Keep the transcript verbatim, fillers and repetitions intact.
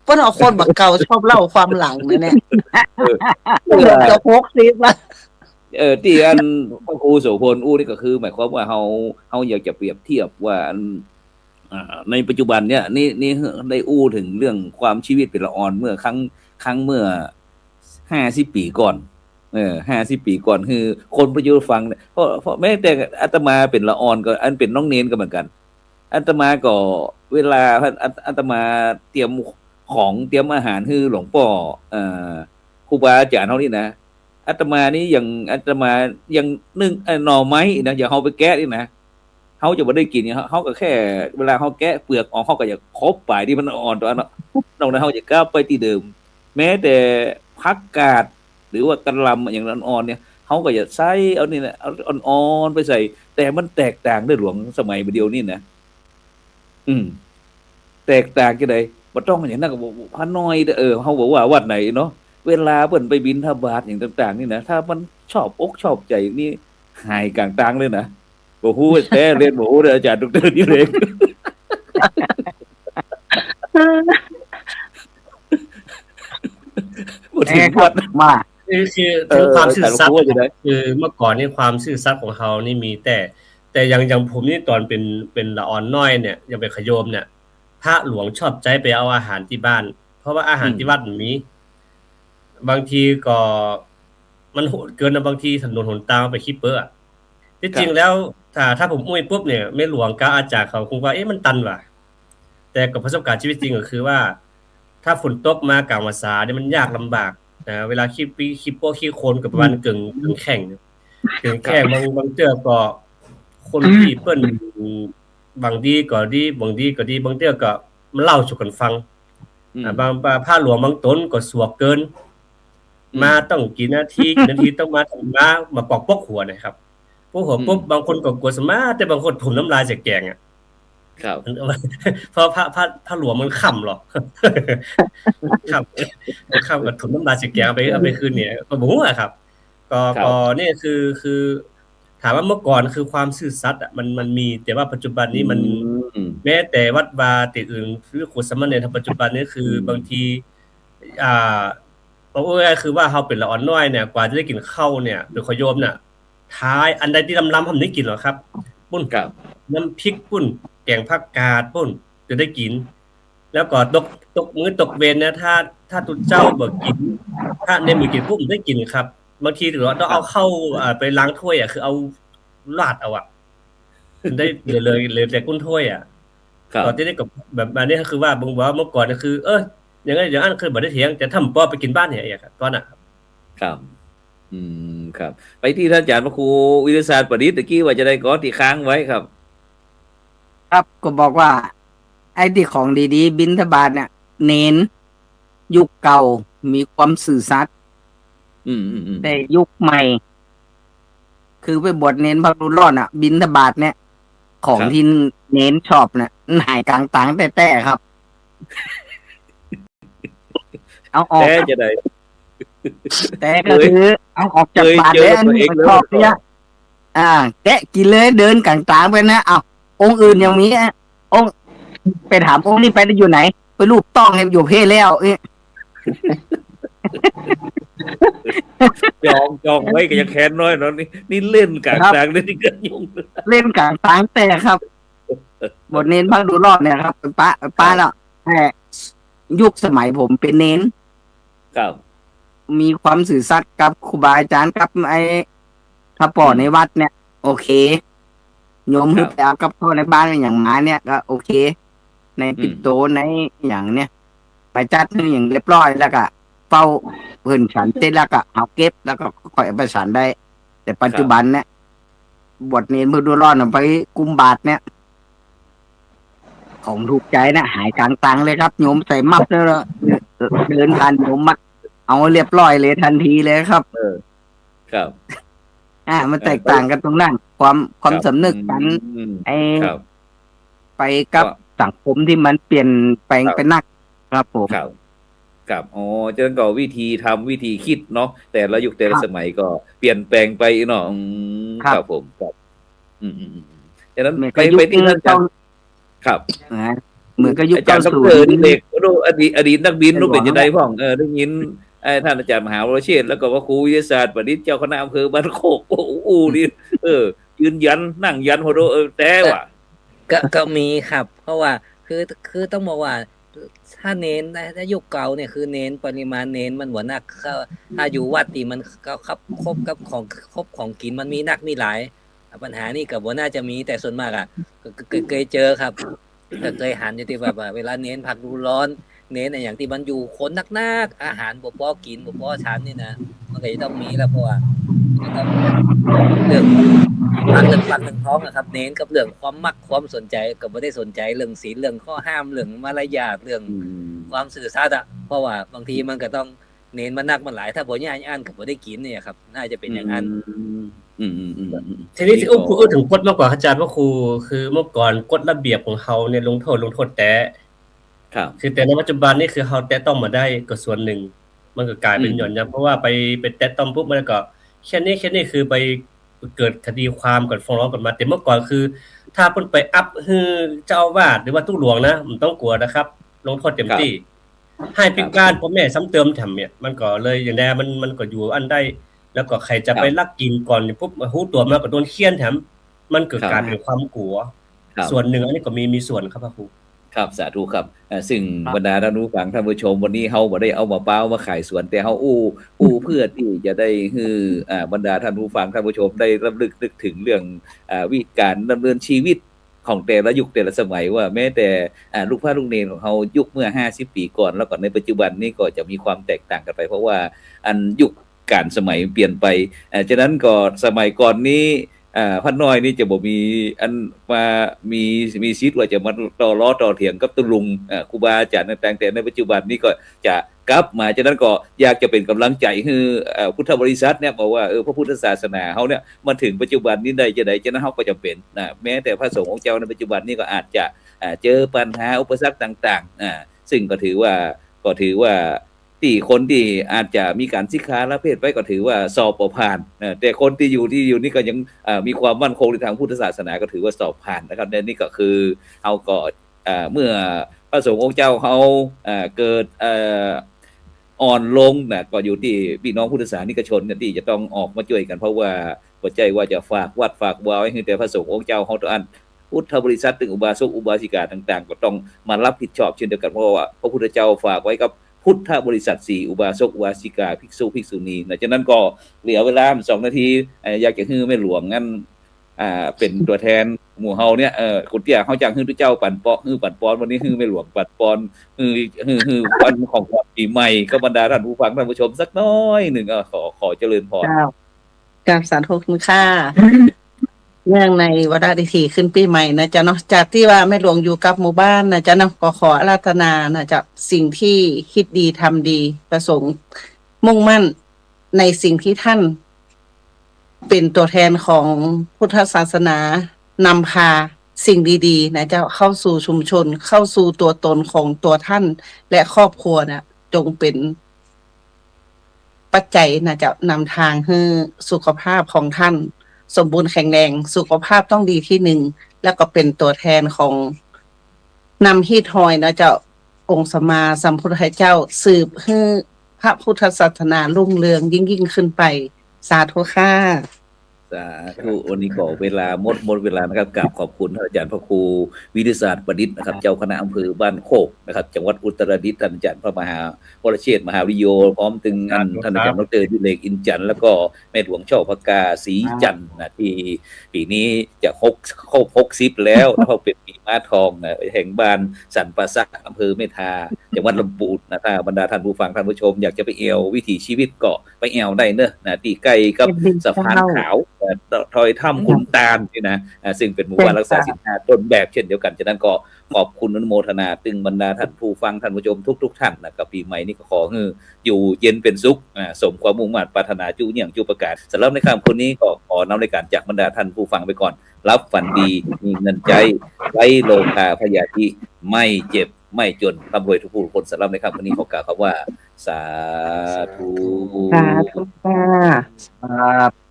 เปิ้นเอาคนบ่าเก่าชอบเล่าความหลังนะเนี่ย เออ เกือบจะหกสิบละ เออ ตี้อันพระครูโสภณอู้นี่ก็คือ หมายความว่าเฮา เฮาอยากจะเปรียบเทียบว่าอัน อ่า ในปัจจุบันเนี่ย นี่ นี่ได้อู้เถิงเรื่องความชีวิตเป๋นละอ่อนเมื่อครั้ง ครั้งเมื่อห้าสิบปี๋ก่อน เออ ห้าสิบปี๋ก่อน คือคนปัจจุบันฟังเนี่ย เพราะ เพราะแม้แต่อาตมาเป๋นละอ่อนก็ อันเป๋นน้องเณรก็เหมือนกั๋น อาตมาก็เวลา อา อาตมาเตรียมของเตรียมอาหารหื้อหลวงป้อ เอ่อ ครูบาอาจ๋ารย์เฮานี่นะ อาตมานี่ยัง อาตมายังนึ่ง เอ่อ หน่อไม้นะ อย่างเฮาไปแกะนี่นะ เฮาจะบ่ได้กิ๋นเนี่ย เฮา เฮาก็แค่เวลาเฮาแกะเปลือกออก เฮาก็จะขบป๋ายตี้มันอ่อนๆ ตั๋วนั้นเนาะ นอกนั้นเฮาจะก้าวไปตี้เดิม แม้แต่ผักกาด หรือว่ากะหล่ำอะ อย่างอ่อนๆ เนี่ย เฮาก็จะใส่เอานี่แหละ เอาอ่อนๆ ไปใส่ แต่มันแตกต่างเด้อหลวง สมัยบ่าเดี่ยวนี้นะ อืม แตกต่างจั่งใด บ่ต้องอย่างนั้นก็บอก พระน้อยเด้อ เออ เฮาบ่ว่าวัดไหนเนาะ เวลาเปิ้นไปบิณฑบาตอย่างต่างๆ นี่นะ ถ้ามันชอบอกชอบใจ๋นี่ หายก๋างตางเลยนะ บ่ฮู้แต๊ เล่นบ่ฮู้เด้อ อาจ๋ารย์ดอกเตอร์นิเรศ บ่เถิงวัด เอ๊ะ ครับ มา คือ คือ เออ คือความซื่อสัตย์ อาจ๋ารย์ดอกเตอร์ว่าจั่งใด คือเมื่อก่อนนี่ความซื่อสัตย์ของเฮานี่มี แต่ แต่อย่าง อย่างผมนี่ต๋อนเป๋น เป๋นละอ่อนน้อยเนี่ย ยังเป๋นขะโยมเนี่ย พระหลวงชอบใจ๊ไปเอาอาหารตี้บ้าน เพราะว่าอาหาร อืม ตี้วัดบ่มี บางทีก็มันโหดเกินนะ บางทีถนนหนตางไปขี้เป๊อะอะ ตี้จริงแล้ว ครับ ถ้า ถ้าผมอู้ไปปุ๊บเนี่ย แม่หลวงกับอาจ๋ารย์เขาคงว่า เอ๊ะ มันตันว่ะ แต่กับประสบการณ์ชีวิตจริงก็คือว่า ถ้าฝนตกมาก๋างพรรษาเนี่ยมันยากลำบากนะ เวลาขี้เป๊ะ ขี้เป๊ะขี้โคลนก็ประมาณ อืม เกิ่ง เกิ่งแข้ง เกิ่งแข้ง ครับ บาง บางเตื้อก็คนตี้เปิ้นหวังดีก็ดี หวังดีก็ดี บางเตื้อก็มาเล่าสู่กั๋นฟัง อืม อ่า บาง บาง พระหลวงบางต๋นก็สวกเกิน อืม มาต้องกี่นาที กี่นาทีต้องมา มา มาปอกปกหัวนะครับ ปกหัวปุ๊บ อืม บางคนก็กั๋วสะมัด แต่บางคนถมน้ำลายใส่แก๋งอะ ครับ เพราะพระ พระ พระหลวงมันค่ำหรอ ค่ำ ค่ำก็ถมน้ำลายใส่แก๋ง เอาไป เอาไปคืนเนี่ย ก็บ่ฮู้อะครับ ก็ ครับ ก็เนี่ยคือ คือ ถามว่าเมื่อก่อนคือความซื่อสัตย์อะ มัน มันมี แต่ว่าปัจจุบันนี้มัน อืม แม้แต่วัดวาตี้อื่น หรือครูสามเณรทางปัจจุบันนี้คือ อืม บางที อ่า เอาง่ายๆ คือว่าเฮาเป๋นละอ่อนน้อยเนี่ย กว่าจะได้กิ๋นข้าวเนี่ย หรือข้าวโยมเนี่ย ท้ายอันใดตี้ลำๆ เฮาบ่ได้กิ๋นหรอกครับ ปุ้น ครับ น้ำพริกปุ้น แก๋งผักกาดปุ้น จะได้กิ๋น แล้วก็ตก ตกมื้อตกเวรนะ ถ้า ถ้าตุ๊เจ้าบ่กิ๋น ถ้าเณรบ่กิ๋นปุ๊บ บ่ได้กิ๋นครับ บางทีถือว่าต้องเอา ครับ ข้าว อ่า ไปล้างถ้วยอะ คือเอาราดเอาอะ ได้เหลือ เหลือ เหลือแต่ก้นถ้วยอะ ครับ ต๋อนตี้นี่ก็แบบ อันนี้ก็คือว่า บ่งบอกว่าเมื่อก่อนเนี่ยคือ เออ อย่างนั้นอย่างนั้นคือบ่ได้เถียง แต่ถ้าบ่ปอไปกิ๋นบ้านเนี่ย อย่างเงี้ยครับ ต๋อนนั้น ครับ อืม ครับ ไปตี้ท่านอาจ๋ารย์พระครูวิทยาศาสตร์ประดิษฐ์ ตะกี้ว่าจะได้ก่อตี้ค้างไว้ครับ ครับ ก็บอกว่า ไอ้ตี้ของดีๆ บิณฑบาตเนี่ย เณร ยุคเก่ามีความซื่อสัตย์ อืม อืม อืม แต่ยุคใหม่ คือไปบวชเณรภาคฤดูร้อนอะ บิณฑบาตเนี่ย ของ ครับ ตี้เณรชอบเนี่ย มันหายก๋างตางแต๊ๆ ครับ เอาออก แต๊จะได้ แต๊ก็คือ เอาออกจากบาตรเลย อันนี้ชอบเนี่ย อ่า แกะกิ๋นเลย เดินก๋างตางไปนะ อ้าว องค์อื่นยังมีอะ องค์ ไปถามองค์นี้ไปอยู่ไหน ไปลูบต้องหื้ออยู่เพแล้ว เอ๊ะ จอง จองไว้ก็ยังแค้นน้อยเนาะ นี่ นี่เล่นก๋างตางเลย นี่ก็ยุ่ง เล่นก๋างตางแต๊ครับ บวชเณรภาคฤดูร้อนเนี่ยครับ ไปปะ ไปปะแล้ว แต่ยุคสมัยผมเป๋นเณร ครับ มีความซื่อสัตย์กับครูบาอาจ๋ารย์ กับไอ้พระป้อในวัดเนี่ย โอเค โยมหื้อไปเอากับข้าวในบ้านอย่างมาเนี่ย ก็โอเค ในปิ่นโต ในหยังเนี่ย ไปจัดหื้ออย่างเรียบร้อย แล้วก็เฝ้าเปิ้นฉันเสร็จแล้วก็เอาเก็บ แล้วก็ค่อยเอาไปฉันได้ แต่ปัจจุบันเนี่ย บวชเณรภาคฤดูร้อนน่ะ ไปกุมบาตรเนี่ย ของถูกใจ๋นะ หายก๋างตางเลยครับ โยมใส่มับแล้ว เดินผ่านโยมมา เอาเรียบร้อยเลยทันทีเลยครับ เออ ครับ อ่า มันแตกต่างกั๋นตรงนั้น ความ ความสำนึกกั๋น ไอ้ ไปกับสังคมตี้มันเปลี่ยนแปลงไปนัก ครับผม ครับ ครับ อ๋อ ฉะนั้นก็วิธีทำ วิธีคิดเนาะ แต่ละยุคแต่ละสมัยก็เปลี่ยนแปลงไปเนาะ อืม ครับผม ครับ อืม อืม อืม อืม ฉะนั้นไป ไปตี้ท่านอาจ๋ารย์ ครับ นะ เหมือนกับยุค อาจ๋ารย์ เก้าสิบ ด็อกเตอร์ นี่ เด็ก โอ้ อดีต อดีตนักบิน เป็น รู้เป๋นจะไดพ่อง เออ ได้ยิน ไอ้ท่านอาจ๋ารย์มหา วรเชษฐ์ แล้วก็พระครูวิทยาศาสตร์ ประดิษฐ์ เจ้าคณะอำเภอบ้านโคก โอ้โห อู้ดี เออ ยืนยัน นั่งยัน โห เออ แต๊ว่ะ ก็ ก็มีครับ เพราะว่า คือ คือต้องบอกว่า ถ้าเณรใน ในยุคเก่าเนี่ย คือเณร ปริมาณเณรมันบ่นัก ก็ ถ้าอยู่วัดนี่มันก็ครับ ครบกับของ ครบของกิ๋น มันมีนักมีหลาย ปัญหานี่ก็บ่น่าจะมี แต่ส่วนมากอะ ก็ ก็ ก็เกยเจอครับ ก็เกยหันอยู่ตี้แบบว่า เวลาเณรพักฤดูร้อน เณรอะหยังตี้มันอยู่คนนักๆ อาหารบ่ปอกิ๋น บ่ปอฉันนี่นะ มันก็จะต้องมีแล้ว เพราะว่ามันก็ต้องเรื่องปากเรื่องปากเรื่องท้องอะครับ เณรกับเรื่องความมักความสนใจ๋ ก็บ่ได้สนใจ๋เรื่องศีล เรื่องข้อห้าม เรื่องมารยาท เรื่อง อืม ความซื่อสัตย์อะ เพราะว่าบางทีมันก็ต้อง เณรมันนักมันหลาย ถ้าบ่ย้ายอั้นก็บ่ได้กิ๋นเนี่ยครับ น่าจะเป๋นอย่างอั้น อืม อืม อืม อืม อืม ทีนี้ตี้อู้ อู้เถิงกฎมาก่อน อาจ๋ารย์พระครู คือเมื่อก่อนกฎระเบียบของเฮาเนี่ย ลงโทษ ลงโทษแต๊ ครับ คือแต่ในปัจจุบันนี่คือเฮาแตะต้องบ่ได้ก็ส่วนนึ่ง มันก็ก๋ายเป๋น อืม หย่อนยาน เพราะว่าไป ไปแตะต้องปุ๊บ มันก็แค่นี้ แค่นี้ คือไปเกิดคดีความกั๋น ฟ้องร้องกั๋นมา แต่เมื่อก่อนคือ ถ้าเปิ้นไปอัปหื้อเจ้าอาวาสหรือว่าตุ๊หลวงนะ บ่ต้องกั๋วนะครับ ลงโทษเต๋มตี้ ครับ หื้อพิกาล ครับ ป้อแม่ซ้ำเติมแถมเนี่ย มันก็เลยอย่างแด มัน มันก็อยู่อั้นได้ แล้วก็ใผจะไป ครับ ลักกิ๋นก่อนปุ๊บ ฮู้ตั๋วมาก็โดนเฆี่ยนแถม มันก็ ครับ ก๋ายเป๋นความกั๋ว ครับ ส่วนนึ่ง อันนี้ก็มี มีส่วนครับพระครู ครับ สาธุครับ เอ่อ ซึ่ง ครับ บรรดาท่านผู้ฟังท่านผู้ชม วันนี้เฮาบ่ได้เอามะพร้าวมาขายสวน แต่เฮาอู้ อู้เพื่อตี้จะได้หื้อ อ่า บรรดาท่านผู้ฟังท่านผู้ชมได้รำลึกนึกเถิงเรื่อง อ่า วิธีก๋านดำเนินชีวิต ของแต่ละยุคแต่ละสมัยว่าแม้แต่ อ่า ลูกพระลูกเณรของเฮายุคเมื่อห้าสิบปี๋ก่อน แล้วก็ในปัจจุบันนี้ก็จะมีความแตกต่างกั๋นไป เพราะว่าอันยุคก๋าลสมัยเปลี่ยนไป อ่า ฉะนั้นก็สมัยก่อนนี้ อ่า พระน้อยนี่จะบ่มีอันมา มี มีสิทธิ์ว่าจะมาต่อล้อต่อเถียงกับตุ๊ลุง อ่า ครูบาอาจ๋ารย์ต่างๆ แต่ในปัจจุบันนี้ก็จะ กลับมา ฉะนั้นก็อยากจะเป๋นก๋ำลังใจ๋หื้อ เอ่อ พุทธบริษัทเนี่ย บอกว่า เออ พระพุทธศาสนาเฮาเนี่ย มาเถิงปัจจุบันนี้ได้จาใด ฉะนั้นเฮาก็จ๋ำเป๋นนะ แม้แต่พระสงฆ์องค์เจ้าในปัจจุบันนี้ก็อาจจะ อ่า เจอปัญหาอุปสรรคต่างๆ อ่า ซึ่งก็ถือว่า ก็ถือว่าตี้คนตี้อาจจะมีก๋านสิกขาลาเพศไปก็ถือว่าสอบบ่ผ่าน เออ แต่คนตี้อยู่ ตี้อยู่นี่ก็ยัง อ่า มีความมั่นคงในตางพุทธศาสนาก็ถือว่าสอบผ่านนะครับ และนี่ก็คือเฮาก็ อ่า เมื่อพระสงฆ์องค์เจ้าเฮา อ่า เกิด เอ่อ อ่อนลงนะ ก็อยู่ตี้ปี้น้องพุทธศาสนิกชนเนี่ยตี้จะต้องออกมาจ้วยกั๋น เพราะว่าบ่ใจ้ว่าจะฝากวัดฝากวาไว้หื้อแต่พระสงฆ์องค์เจ้าเฮาเต้าอั้น พุทธบริษัท ตึงอุบาสกอุบาสิกาต่างๆ ก็ต้องมารับผิดชอบเช่นเดียวกั๋น เพราะว่าพระพุทธเจ้าฝากไว้กับพุทธบริษัทสี่ อุบาสกอุบาสิกา ภิกษุภิกษุณีนะ ฉะนั้นก็เหลือเวลาสองนาที เอ่อ อยากจะหื้อแม่หลวงอั้น อ่า เป๋นตั๋วแทนหมู่เฮาเนี่ย เอ่อ คุณเตี้ย เฮาจักหื้อตุ๊เจ้าปั๋นปอ หื้อปั๋นปอน วันนี้หื้อแม่หลวงปั๋นปอน หื้อ หื้อ หื้อวันของขวัญปี๋ใหม่กับบรรดาท่านผู้ฟังท่านผู้ชมสักน้อยนึ่ง เออ ขอ ขอเจริญพร เจ้า กราบสาธุคุณค่ะ เนื่องในวาระดิถีขึ้นปี๋ใหม่นะเจ้าเนาะ จากตี้ว่าแม่หลวงอยู่กับหมู่บ้านนะเจ้าเนาะ ก็ขออาราธนานะเจ้า สิ่งที่คิดดีทำดี ประสงค์มุ่งมั่นในสิ่งที่ท่าน เป๋นตั๋วแทนของพุทธศาสนา นำพาสิ่งดีๆ นะเจ้า เข้าสู่ชุมชน เข้าสู่ตั๋วตนของตั๋วท่านและครอบครัวน่ะ จงเป๋นปัจจัยนะเจ้า นำตางหื้อสุขภาพของท่านสมบูรณ์แข็งแรง สุขภาพต้องดีตี้นึ่ง แล้วก็เป๋นตั๋วแทนของ นำฮีตฮอยนะเจ้า องค์สัมมาสัมพุทธเจ้า สืบหื้อพระพุทธศาสนารุ่งเรืองยิ่งๆ ขึ้นไป สาธุค่ะ สาธุ วันนี้ก็เวลาหมด หมดเวลานะครับ กราบขอบคุณท่านอาจ๋ารย์พระครูวิทยาศาสตร์ประดิษฐ์นะครับ เจ้าคณะอำเภอบ้านโคกนะครับ จังหวัดอุตรดิตถ์ ท่านอาจ๋ารย์พระมหาวรเชษฐ์ มหาวิริโย พร้อมตึงอัน สาธุครับ ท่านอาจ๋ารย์ดอกเตอร์ดิเรก อินจันทร์ แล้วก็แม่หลวงช่อพกา ศรีจันทร์นะ ตี้ปี๋นี้จะครบ ครบหกสิบแล้ว เพราะเป๋นปี๋ม้าทองนะ แห่งบ้านสันป่าสัก อำเภอเมทา จังหวัดลำปูนนะ ถ้าบรรดาท่านผู้ฟังท่านผู้ชมอยากจะไปแอ่ววิถีชีวิตก็ไปแอ่วได้เนาะนะ ตี้ใก้กับ เอ็ดบิน สะพานขาว เจ้า เอ่อ ถอยถ้ำขุนตาลนี่นะ อ่า ซึ่งเป๋นหมู่บ้านรักษาศีลห้าต้นแบบเช่นเดียวกั๋น ฉะนั้นก็ขอบคุณอนุโมทนาตึงบรรดาท่านผู้ฟังท่านผู้ชมทุกๆ ท่านนะ กับปี๋ใหม่นี้ก็ขอหื้ออยู่เย็นเป๋นสุข อ่า สมความมุ่งมาดปรารถนาจุเยี่ยงจุประก๋าน สำหรับในค่ำคืนนี้ก็ขอนำรายก๋านจากบรรดาท่านผู้ฟังไปก่อน หลับฝันดี มีเงินใจ๊ ไร้โรคาพยาธิ ไม่เจ็บ ไม่จน ร่ำรวยทุกผู้ทุกคน สำหรับในค่ำคืนนี้ขอกล่าวคำว่า สาธุ สาธุค่ะ ครับ